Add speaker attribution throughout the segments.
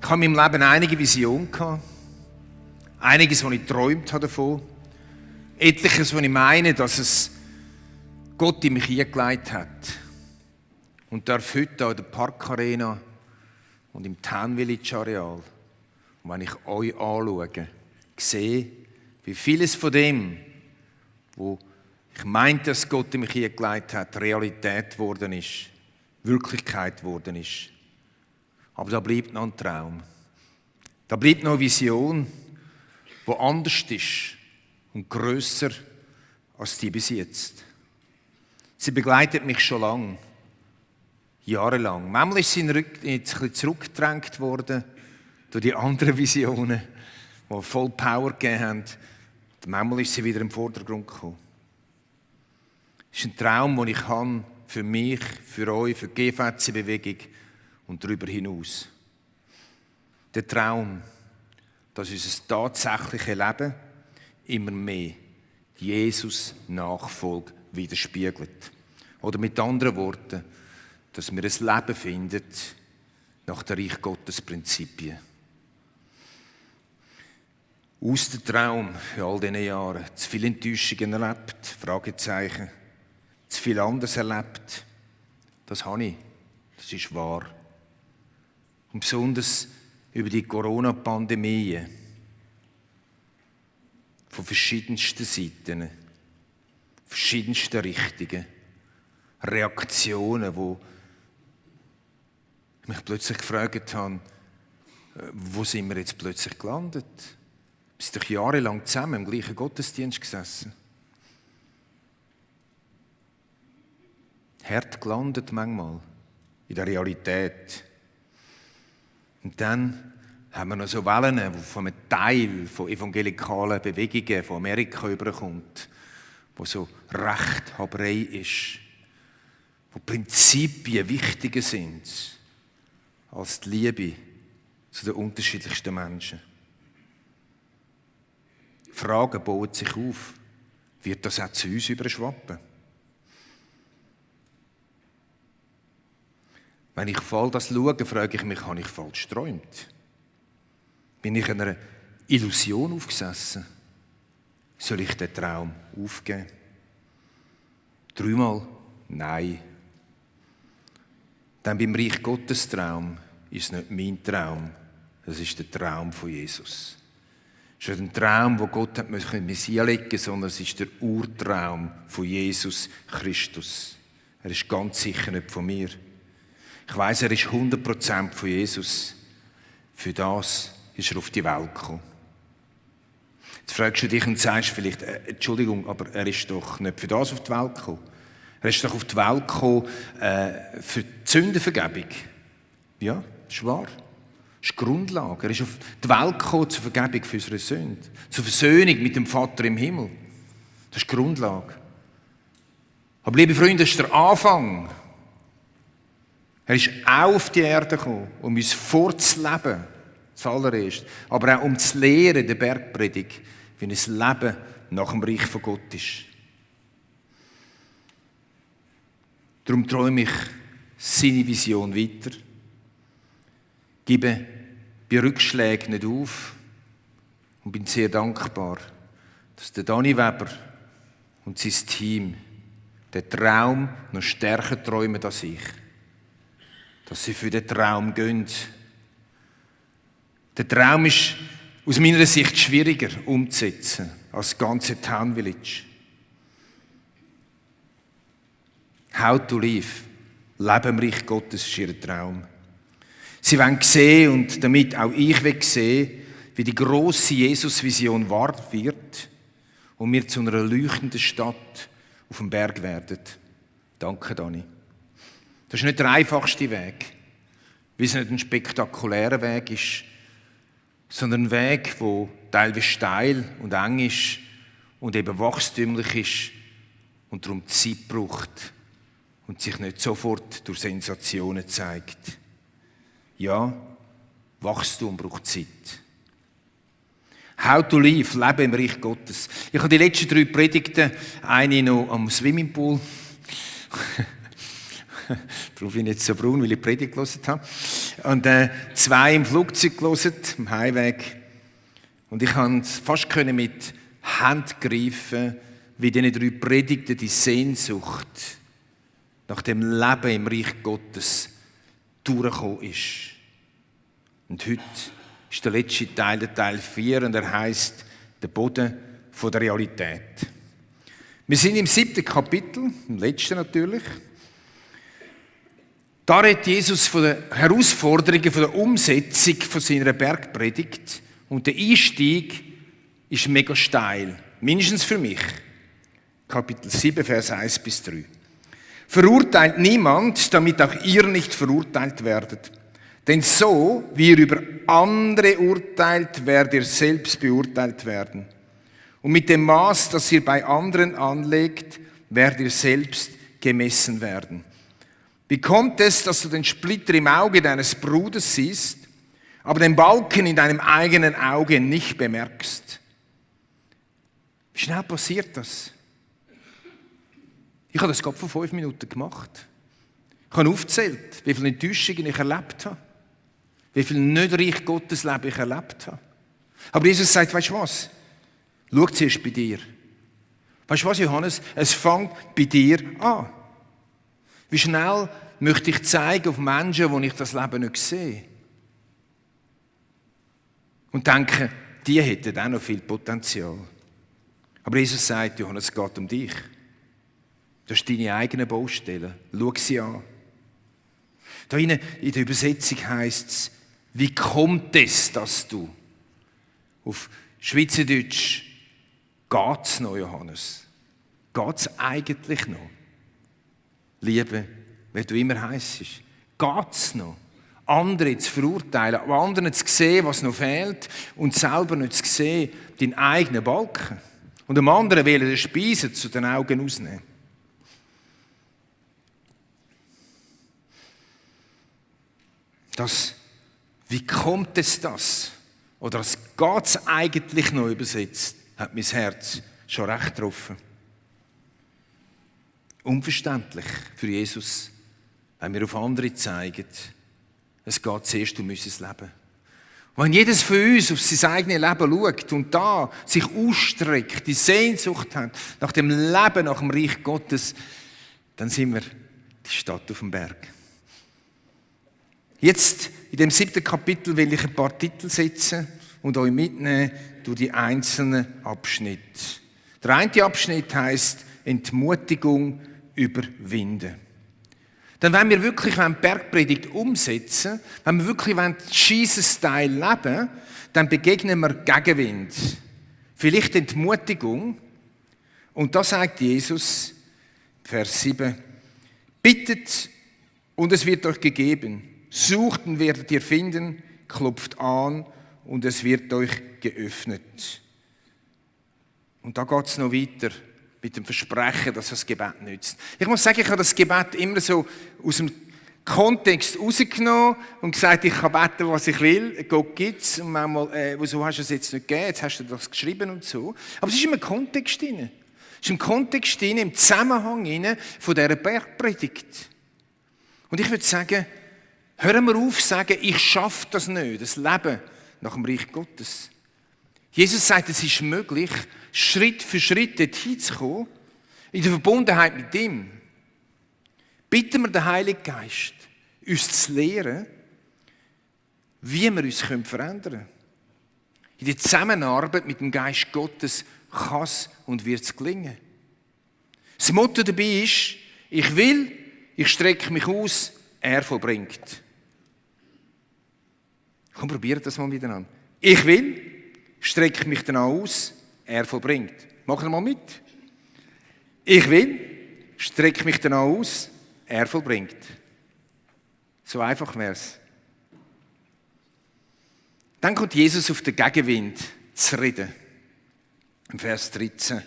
Speaker 1: Ich habe in meinem Leben einige Visionen gehabt. Einiges, was ich geträumt habe davon. Etliches, was ich meine, dass es Gott in mich hingelegt hat. Und darf heute an der Parkarena und im Town Village Areal, und wenn ich euch anschaue, sehe, wie vieles von dem, wo ich meinte, dass Gott in mich hingelegt hat, Realität geworden ist, Wirklichkeit geworden ist. Aber da bleibt noch ein Traum. Da bleibt noch eine Vision, die anders ist und grösser als die bis jetzt. Sie begleitet mich schon lange, jahrelang. Manchmal ist sie jetzt ein bisschen zurückgedrängt worden durch die anderen Visionen, die voll Power gegeben haben. Und manchmal ist sie wieder im Vordergrund gekommen. Es ist ein Traum, den ich habe für mich, für euch, für die GVC-Bewegung und darüber hinaus. Der Traum, dass unser tatsächliches Leben immer mehr Jesus-Nachfolge widerspiegelt. Oder mit anderen Worten, dass wir ein Leben finden nach den Reich Gottes Prinzipien. Aus dem Traum in all diesen Jahren zu viele Enttäuschungen erlebt, Fragezeichen, zu viel anderes erlebt. Das habe ich, das ist wahr. Und besonders über die Corona-Pandemie von verschiedensten Seiten, verschiedensten Richtungen, Reaktionen, wo ich mich plötzlich gefragt habe, wo sind wir jetzt plötzlich gelandet? Wir sind doch jahrelang zusammen im gleichen Gottesdienst gesessen. Hart gelandet manchmal in der Realität. Und dann haben wir noch so Wellen, die von einem Teil von evangelikalen Bewegungen von Amerika überkommt, wo so Rechthaberei ist, wo Prinzipien wichtiger sind als die Liebe zu den unterschiedlichsten Menschen. Fragen bauen sich auf. Wird das auch zu uns überschwappen? Wenn ich auf all das schaue, frage ich mich, habe ich falsch geträumt? Bin ich einer Illusion aufgesessen? Soll ich den Traum aufgeben? 3-mal nein. Dann beim Reich Gottes Traum ist es nicht mein Traum, das ist der Traum von Jesus. Es ist nicht ein Traum, wo Gott hat mir einlegen musste, sondern es ist der Urtraum von Jesus Christus. Er ist ganz sicher nicht von mir. Ich weiss, er ist 100% von Jesus. Für das ist er auf die Welt gekommen. Jetzt fragst du dich und sagst vielleicht, Entschuldigung, aber er ist doch nicht für das auf die Welt gekommen. Er ist doch auf die Welt gekommen für die Sündenvergebung. Ja, das ist wahr. Das ist die Grundlage. Er ist auf die Welt gekommen zur Vergebung für unsere Sünden. Zur Versöhnung mit dem Vater im Himmel. Das ist die Grundlage. Aber liebe Freunde, das ist der Anfang. Er ist auch auf die Erde gekommen, um uns vorzuleben, das allererste. Aber auch um zu lehren, der Bergpredigt, wie ein Leben nach dem Reich von Gott ist. Darum träume ich seine Vision weiter. Gebe bei Rückschlägen nicht auf und bin sehr dankbar, dass der Dani Weber und sein Team den Traum noch stärker träumen als ich. Dass sie für den Traum gehen. Der Traum ist aus meiner Sicht schwieriger umzusetzen als das ganze Town Village. How to live. Leben im Reich Gottes ist ihr Traum. Sie wollen sehen und damit auch ich will sehen, wie die grosse Jesus-Vision wahr wird und wir zu einer leuchtenden Stadt auf dem Berg werden. Danke, Dani. Das ist nicht der einfachste Weg, weil es nicht ein spektakulärer Weg ist, sondern ein Weg, der teilweise steil und eng ist und eben wachstümlich ist und darum Zeit braucht und sich nicht sofort durch Sensationen zeigt. Ja, Wachstum braucht Zeit. How to live, Leben im Reich Gottes. Ich habe die letzten 3 Predigten, eine noch am Swimmingpool. Darauf bin ich jetzt so braun, weil ich die Predigt gehört habe. Und 2 im Flugzeug gehört, im Heimweg. Und ich konnte fast mit Hand greifen, wie diese 3 Predigten die Sehnsucht nach dem Leben im Reich Gottes durchgekommen ist. Und heute ist der letzte Teil, der Teil 4, und er heisst «Der Boden von der Realität». Wir sind im 7. Kapitel, im letzten natürlich. Da redet Jesus von den Herausforderungen, von der Umsetzung von seiner Bergpredigt. Und der Einstieg ist mega steil, mindestens für mich. Kapitel 7, Vers 1 bis 3. Verurteilt niemand, damit auch ihr nicht verurteilt werdet. Denn so, wie ihr über andere urteilt, werdet ihr selbst beurteilt werden. Und mit dem Maß, das ihr bei anderen anlegt, werdet ihr selbst gemessen werden. Wie kommt es, dass du den Splitter im Auge deines Bruders siehst, aber den Balken in deinem eigenen Auge nicht bemerkst? Wie schnell passiert das? Ich habe das gerade vor 5 Minuten gemacht. Ich habe aufgezählt, wie viele Enttäuschungen ich erlebt habe. Wie viel nicht Reich Gottes Leben ich erlebt habe. Aber Jesus sagt, weißt du was? Schau zuerst bei dir. Weißt du was, Johannes? Es fängt bei dir an. Wie schnell möchte ich zeigen auf Menschen, wo ich das Leben nicht sehe? Und denke, die hätten auch noch viel Potenzial. Aber Jesus sagt, Johannes, es geht um dich. Das ist deine eigene Baustelle. Schau sie an. Da in der Übersetzung heisst es, wie kommt es, dass du? Auf Schweizerdeutsch geht's noch, Johannes? Geht's eigentlich noch? Liebe, wie du immer heissest, geht's noch? Andere zu verurteilen, aber anderen zu sehen, was noch fehlt und selber nicht zu sehen, deinen eigenen Balken. Und dem anderen wollen den Speisen zu den Augen ausnehmen. Wie kommt es das? Oder was geht's eigentlich noch übersetzt? Hat mein Herz schon recht getroffen. Unverständlich für Jesus, wenn wir auf andere zeigen, es geht zuerst um unser Leben. Und wenn jedes von uns auf sein eigenes Leben schaut und da sich ausstreckt, die Sehnsucht hat nach dem Leben, nach dem Reich Gottes, dann sind wir die Stadt auf dem Berg. Jetzt, in dem 7. Kapitel, will ich ein paar Titel setzen und euch mitnehmen durch die einzelnen Abschnitte. Der eine Abschnitt heisst Entmutigung überwinden. Denn wenn wir wirklich die Bergpredigt umsetzen, wenn wir wirklich Jesus-Style leben, dann begegnen wir Gegenwind. Vielleicht Entmutigung. Und da sagt Jesus, Vers 7, bittet und es wird euch gegeben. Sucht und werdet ihr finden, klopft an und es wird euch geöffnet. Und da geht es noch weiter mit dem Versprechen, dass das Gebet nützt. Ich muss sagen, ich habe das Gebet immer so aus dem Kontext rausgenommen und gesagt, ich kann beten, was ich will, Gott gibt's. Und manchmal, wieso hast du es jetzt nicht gegeben, jetzt hast du das geschrieben und so. Aber es ist immer Kontext drin. Es ist im Kontext drin, im Zusammenhang drin von dieser Bergpredigt. Und ich würde sagen, hören wir auf zu sagen, ich schaffe das nicht, das Leben nach dem Reich Gottes. Jesus sagt, es ist möglich, Schritt für Schritt dorthin zu kommen, in der Verbundenheit mit ihm. Bitten wir den Heiligen Geist, uns zu lehren, wie wir uns verändern können. In der Zusammenarbeit mit dem Geist Gottes kann es und wird es gelingen. Das Motto dabei ist, ich will, ich strecke mich aus, er vollbringt. Komm, probiert das mal miteinander. Ich will, strecke mich danach aus, er vollbringt. Machen wir mal mit. Ich will, strecke mich danach aus, er vollbringt. So einfach wäre es. Dann kommt Jesus auf den Gegenwind zu reden. Im Vers 13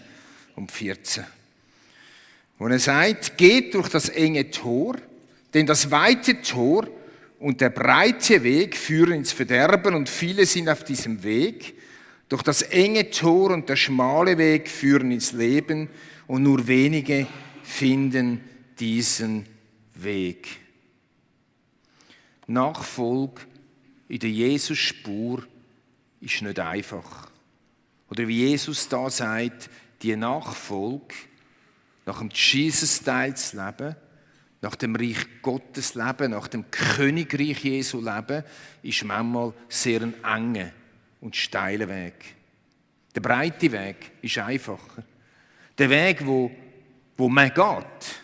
Speaker 1: und 14. Wo er sagt, geht durch das enge Tor, denn das weite Tor und der breite Weg führen ins Verderben und viele sind auf diesem Weg. Doch das enge Tor und der schmale Weg führen ins Leben und nur wenige finden diesen Weg. Nachfolge in der Jesus-Spur ist nicht einfach. Oder wie Jesus da sagt, die Nachfolge, nach dem Jesus-Style zu leben, nach dem Reich Gottes leben, nach dem Königreich Jesu leben, ist manchmal sehr ein enger und steiler Weg. Der breite Weg ist einfacher. Der Weg, wo man geht,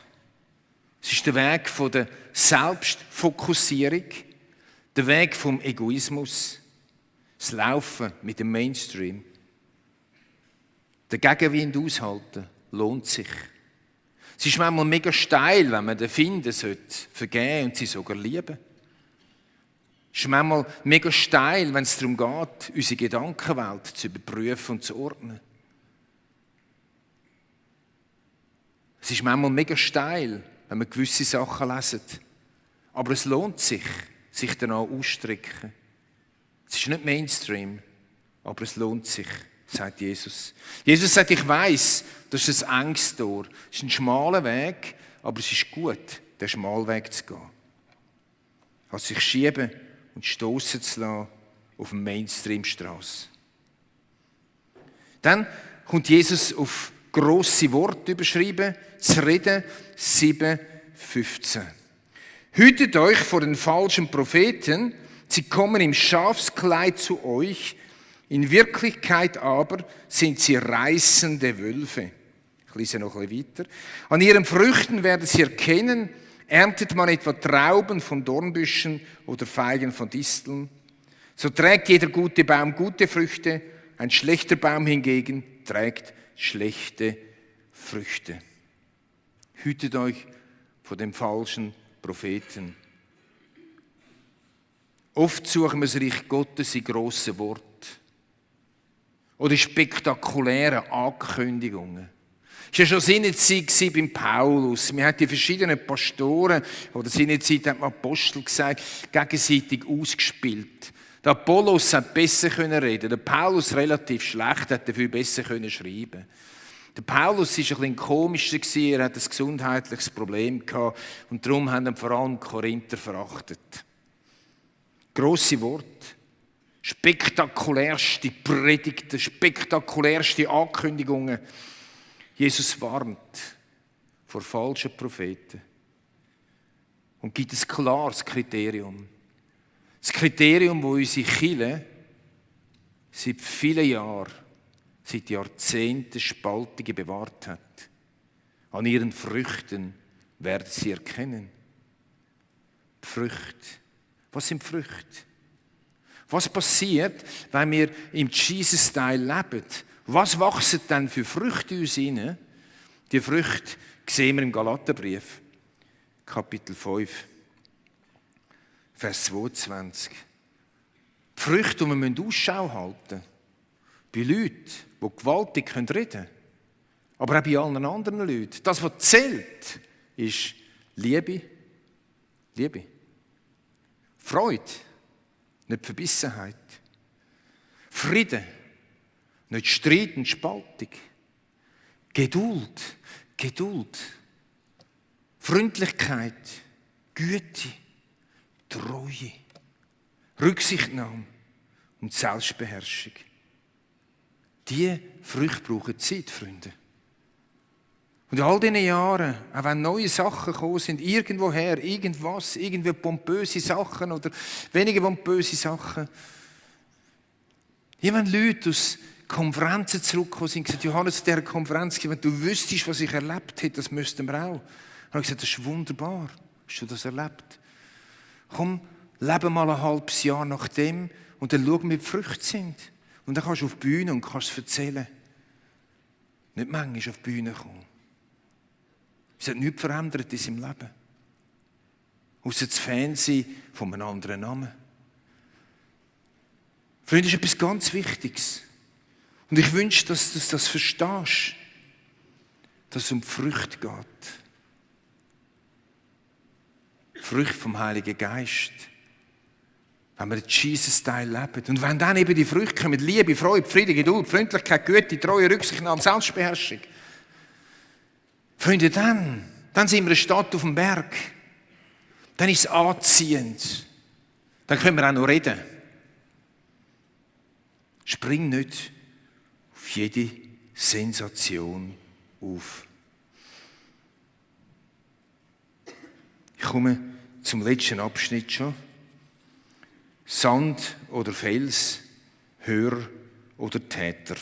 Speaker 1: es ist der Weg von der Selbstfokussierung, der Weg vom Egoismus, das Laufen mit dem Mainstream. Den Gegenwind aushalten lohnt sich. Es ist manchmal mega steil, wenn man den finden sollte, vergeben und sie sogar lieben. Es ist manchmal mega steil, wenn es darum geht, unsere Gedankenwelt zu überprüfen und zu ordnen. Es ist manchmal mega steil, wenn man gewisse Sachen lesen. Aber es lohnt sich, sich danach auszustrecken. Es ist nicht Mainstream, aber es lohnt sich, sagt Jesus. Jesus sagt, ich weiss, das ist ein enges Tor. Es ist ein schmaler Weg, aber es ist gut, den schmalen Weg zu gehen. Also sich schieben und stoßen zu lassen auf eine Mainstreamstrasse. Dann kommt Jesus auf grosse Worte überschrieben, zu reden, 7,15. Hütet euch vor den falschen Propheten, sie kommen im Schafskleid zu euch, in Wirklichkeit aber sind sie reißende Wölfe. Ich lese noch ein bisschen weiter. An ihren Früchten werden sie erkennen, erntet man etwa Trauben von Dornbüschen oder Feigen von Disteln. So trägt jeder gute Baum gute Früchte, ein schlechter Baum hingegen trägt schlechte Früchte. Hütet euch vor den falschen Propheten. Oft suchen wir das Reich Gottes in grossen Worten oder spektakulären Ankündigungen. Es war ja schon Sinnezeit beim Paulus. Wir haben die verschiedenen Pastoren, oder Sinnezeit hat man Apostel gesagt, gegenseitig ausgespielt. Der Apollos hat besser reden, der Paulus relativ schlecht, hat dafür besser schreiben. Der Paulus war ein bisschen komischer, er hatte ein gesundheitliches Problem gehabt und darum haben ihn vor allem Korinther verachtet. Grosse Worte, spektakulärste Predigten, spektakulärste Ankündigungen. Jesus warnt vor falschen Propheten und gibt ein klares Kriterium. Das Kriterium, das unsere Kirche seit vielen Jahren, seit Jahrzehnten Spaltungen bewahrt hat. An ihren Früchten werden sie erkennen. Die Früchte. Was sind Früchte? Was passiert, wenn wir im Jesus-Style leben? Was wachsen denn für Früchte in uns hinein? Die Früchte sehen wir im Galaterbrief, Kapitel 5, Vers 22. Die Früchte, die wir Ausschau halten müssen. Bei Leuten, die gewaltig reden können, aber auch bei allen anderen Leuten. Das, was zählt, ist Liebe. Liebe. Freude, nicht Verbissenheit. Frieden, nicht Streit und Spaltung. Geduld, Geduld. Freundlichkeit, Güte, Treue, Rücksichtnahme und Selbstbeherrschung. Diese Früchte brauchen Zeit, Freunde. Und in all diesen Jahren, auch wenn neue Sachen gekommen sind, irgendwoher, irgendwas, irgendwie pompöse Sachen oder weniger pompöse Sachen. Wenn Leute aus Konferenzen zurückgekommen sind und gesagt, Johannes, zu dieser Konferenz, wenn du wüsstest, was ich erlebt hätte, das müssten wir auch. Und ich gesagt, das ist wunderbar. Hast du das erlebt? Komm, lebe mal ein halbes Jahr nach dem und dann schau, wie die Früchte sind. Und dann kannst du auf die Bühne und kannst es erzählen. Nicht manchmal auf die Bühne kommen. Es hat nichts verändert in seinem Leben. Ausser das Fernsehen von einem anderen Namen. Freunde, das ist etwas ganz Wichtiges. Und ich wünsche, dass du das verstehst. Dass es um die Früchte geht. Früchte vom Heiligen Geist. Wenn wir den Jesus-Style leben. Und wenn dann eben die Früchte kommen, Liebe, Freude, Friede, Geduld, Freundlichkeit, Güte, Treue, Rücksichtnahme, Selbstbeherrschung. Freunde, dann sind wir eine Stadt auf dem Berg. Dann ist es anziehend. Dann können wir auch noch reden. Spring nicht auf jede Sensation auf. Ich komme zum letzten Abschnitt schon. Sand oder Fels, Hörer oder Täter.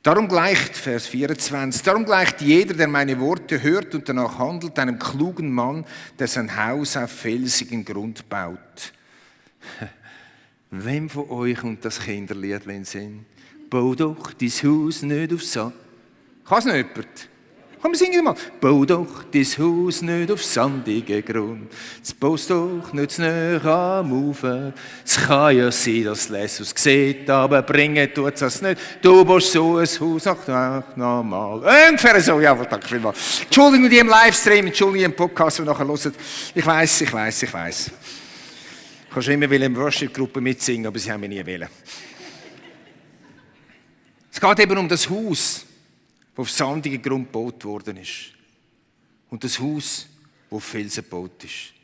Speaker 1: Darum gleicht, Vers 24, darum gleicht jeder, der meine Worte hört und danach handelt, einem klugen Mann, der sein Haus auf felsigen Grund baut. Wem von euch und das Kinderlied in den Sinn? Bau doch dein Haus nicht auf Sand. Kann es nicht jemand? Komm, wir singen mal. Bau doch dein Haus nicht auf sandigen Grund. Jetzt baust doch nicht zu nahe am Ufer. Es kann ja sein, dass Jesus sieht, aber bringen tut es nicht. Du baust so ein Haus, ach, normal. Ungefähr so, jawohl, danke vielmals. Entschuldigung, die im Livestream, Entschuldigung, im Podcast, den wir nachher hören. Ich weiss. Ich kann schon immer in der Worship-Gruppe mitsingen, aber sie haben mich nie wählen. Es geht eben um das Haus, das auf sandigen Grund gebaut worden ist. Und das Haus, das auf Felsen gebaut ist.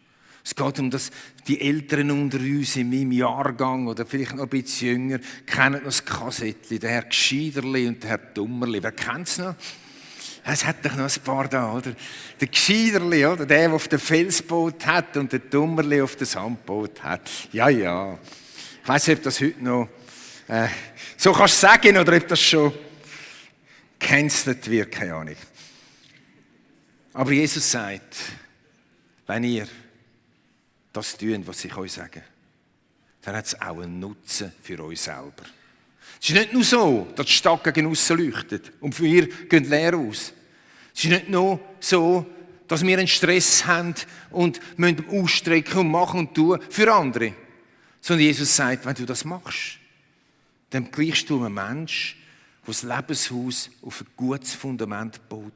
Speaker 1: Es geht um das, die Älteren unter uns in meinem Jahrgang oder vielleicht noch ein bisschen jünger, kennen noch das Kassettchen, der Herr Gscheiderli und der Herr Dummerli. Wer kennt es noch? Es hat doch noch ein paar da, oder? Der Gscheiderli, oder? Der auf den Fels gebaut hat und der Dummerli auf den Sand gebaut hat. Ja. Ich weiss nicht, ob das heute noch so kannst du sagen oder ob das schon gecancelt wird, keine Ahnung. Aber Jesus sagt, wenn ihr das tut, was ich euch sage, dann hat es auch einen Nutzen für euch selber. Es ist nicht nur so, dass die Stadt gegen aussen leuchtet und für ihr gehen leer aus. Es ist nicht nur so, dass wir einen Stress haben und müssen ausstrecken und machen und tun für andere. Sondern Jesus sagt, wenn du das machst, dann gleichst du einem Menschen, der das Lebenshaus auf ein gutes Fundament baut.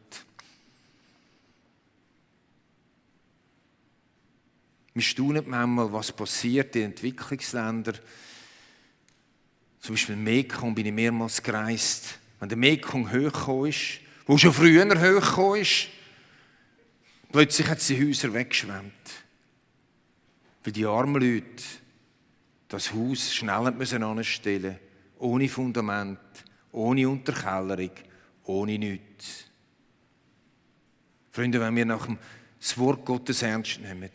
Speaker 1: Wir staunen manchmal, was passiert in Entwicklungsländern. Zum Beispiel Mekong bin ich mehrmals gereist. Wenn der Mekong hochgekommen ist, wo schon früher hochgekommen ist, plötzlich hat sie Häuser weggeschwemmt. Weil die armen Leute das Haus schnell anstellen mussten, ohne Fundament, ohne Unterkellerung, ohne nichts. Freunde, wenn wir nach dem Wort Gottes ernst nehmen,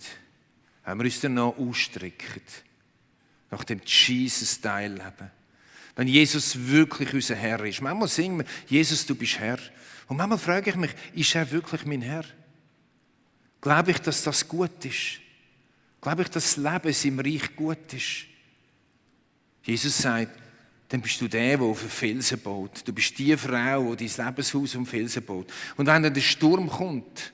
Speaker 1: wenn wir uns danach ausstrecken, nach dem Jesus-Teil leben, wenn Jesus wirklich unser Herr ist. Manchmal singen wir, Jesus, du bist Herr. Und manchmal frage ich mich, ist er wirklich mein Herr? Glaube ich, dass das gut ist? Glaube ich, dass das Leben im Reich gut ist? Jesus sagt, dann bist du der auf einen Felsen baut. Du bist die Frau, die dein Lebenshaus um Felsen baut. Und wenn dann der Sturm kommt,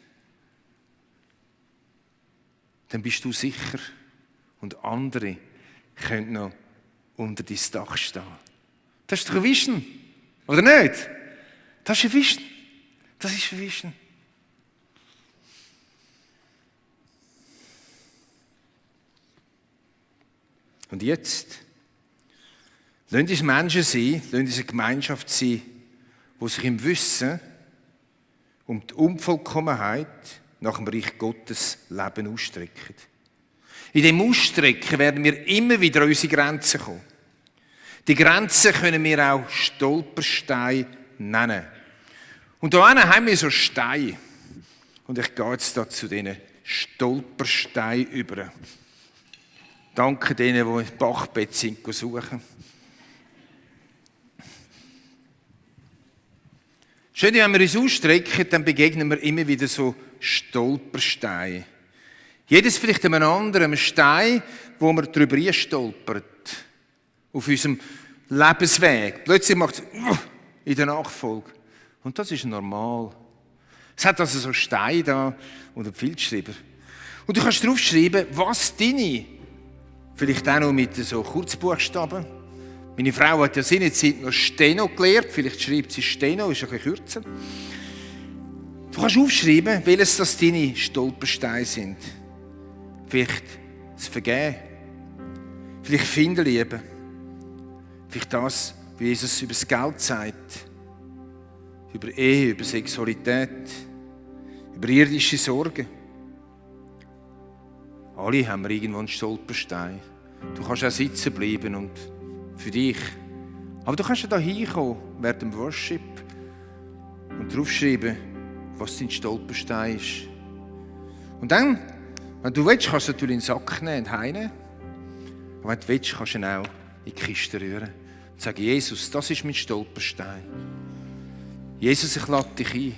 Speaker 1: dann bist du sicher und andere können noch unter dein Dach stehen. Das ist doch ein Vision, oder nicht? Das ist ein Vision. Das ist ein Vision. Und jetzt, lasst uns Menschen sein, lasst uns eine Gemeinschaft sein, die sich im Wissen um die Unvollkommenheit nach dem Reich Gottes Leben ausstrecken. In dem Ausstrecken werden wir immer wieder an unsere Grenzen kommen. Die Grenzen können wir auch Stolpersteine nennen. Und da haben wir so Steine. Und ich gehe jetzt da zu diesen Stolpersteinen über. Danke denen, die im Bachbett sind, suchen. Schön, wenn wir uns ausstrecken, dann begegnen wir immer wieder so Stolpersteine. Jedes vielleicht einem anderen Stein, wo man drüber stolpert. Auf unserem Lebensweg. Plötzlich macht es in der Nachfolge. Und das ist normal. Es hat also so Steine da und einen Filzschreiber. Und du kannst draufschreiben, was deine, vielleicht auch noch mit so Kurzbuchstaben. Meine Frau hat ja seinerzeit noch Steno gelernt. Vielleicht schreibt sie Steno, ist ein bisschen kürzer. Du kannst aufschreiben, welches das deine Stolpersteine sind. Vielleicht das Vergehen. Vielleicht Finden lieben. Vielleicht das, wie Jesus über das Geld sagt. Über Ehe, über Sexualität. Über irdische Sorgen. Alle haben wir irgendwo einen Stolperstein. Du kannst auch sitzen bleiben und für dich. Aber du kannst ja da hinkommen während dem Worship und draufschreiben, was dein Stolperstein ist. Und dann, wenn du willst, kannst du natürlich in den Sack nehmen und heimnehmen. Aber wenn du willst, kannst du ihn auch in die Kiste rühren und sagen, Jesus, das ist mein Stolperstein. Jesus, ich lade dich ein.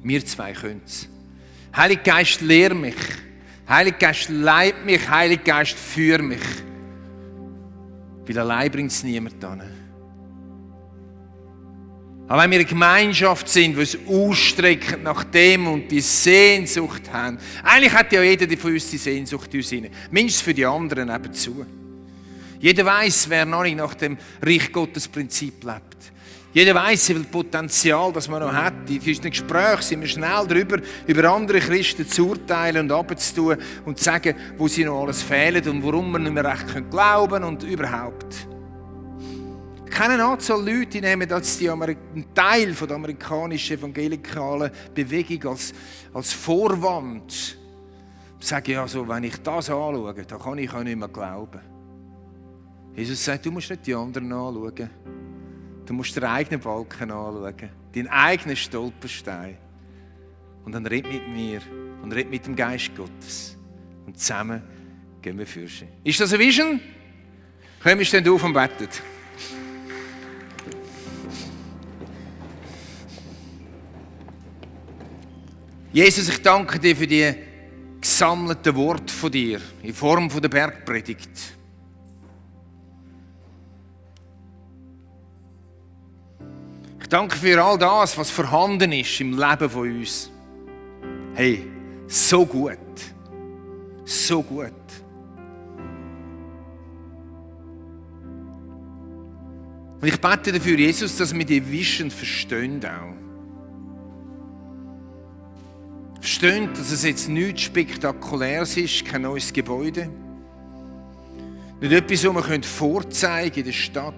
Speaker 1: Wir zwei können es. Heiliger Geist, lehr mich. Heiliger Geist, leid mich. Heiliger Geist, führ mich. Weil allein bringt es niemand an. Aber wenn wir eine Gemeinschaft sind, die es ausstreckt nach dem und die Sehnsucht haben. Eigentlich hat ja jeder von uns die Sehnsucht in uns hinein. Mindestens für die anderen nebenzu. Jeder weiss, wer noch nicht nach dem Reich Gottes Prinzip lebt. Jeder weiss, wie viel Potenzial das man noch hat. In unseren Gesprächen sind wir schnell darüber, über andere Christen zu urteilen und abzutun und zu sagen, wo sie noch alles fehlen und warum wir nicht mehr recht glauben können und überhaupt. Ich kenne eine Anzahl Leute, die nehmen als einen Teil der amerikanischen evangelikalen Bewegung als Vorwand. Und sagen, ja, so, wenn ich das anschaue, dann kann ich auch nicht mehr glauben. Jesus sagt, du musst nicht die anderen anschauen. Du musst den eigenen Balken anschauen, deinen eigenen Stolperstein. Und dann red mit mir und red mit dem Geist Gottes. Und zusammen gehen wir fürschen. Ist das eine Vision? Kommen wir stehen auf und beten. Jesus, ich danke dir für die gesammelten Worte von dir in Form der Bergpredigt. Ich danke für all das, was vorhanden ist im Leben von uns. Hey, so gut. So gut. Und ich bete dafür, Jesus, dass wir die Vision verstehen auch. Verstehen, dass es jetzt nichts Spektakuläres ist, kein neues Gebäude. Nicht etwas, das wir vorzeigen in der Stadt,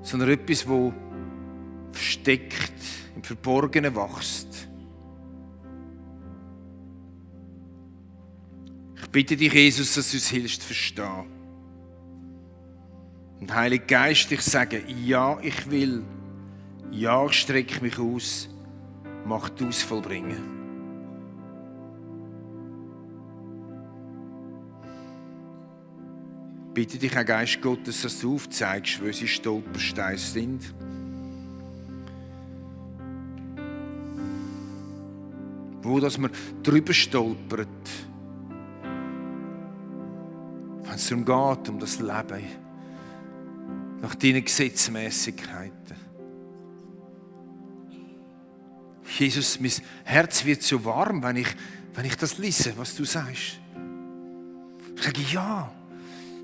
Speaker 1: sondern etwas, das versteckt, im Verborgenen wächst. Ich bitte dich, Jesus, dass du uns hilfst zu verstehen. Und Heiliger Geist, ich sage, ja, ich will. Ja, ich strecke mich aus. Mach du es vollbringen. Bitte dich, Herr Geist Gottes, dass du aufzeigst, wo unsere Stolpersteine sind. Wo dass man drüber stolpert. Wenn es darum geht, um das Leben. Nach deinen Gesetzmäßigkeiten. Jesus, mein Herz wird so warm, wenn ich das lese, was du sagst. Ich sage,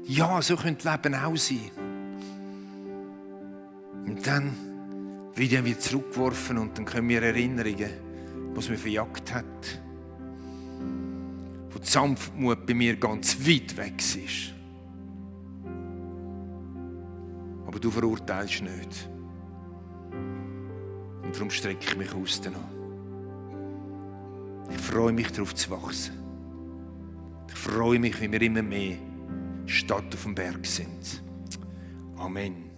Speaker 1: ja, so könnte Leben auch sein. Und dann werden wir zurückgeworfen und dann kommen wir Erinnerungen, was mir verjagt hat. Wo die Sanftmut bei mir ganz weit weg ist. Aber du verurteilst nicht. Und darum strecke ich mich aus danach. Ich freue mich darauf zu wachsen. Ich freue mich, wie wir immer mehr Stadt auf dem Berg sind. Amen.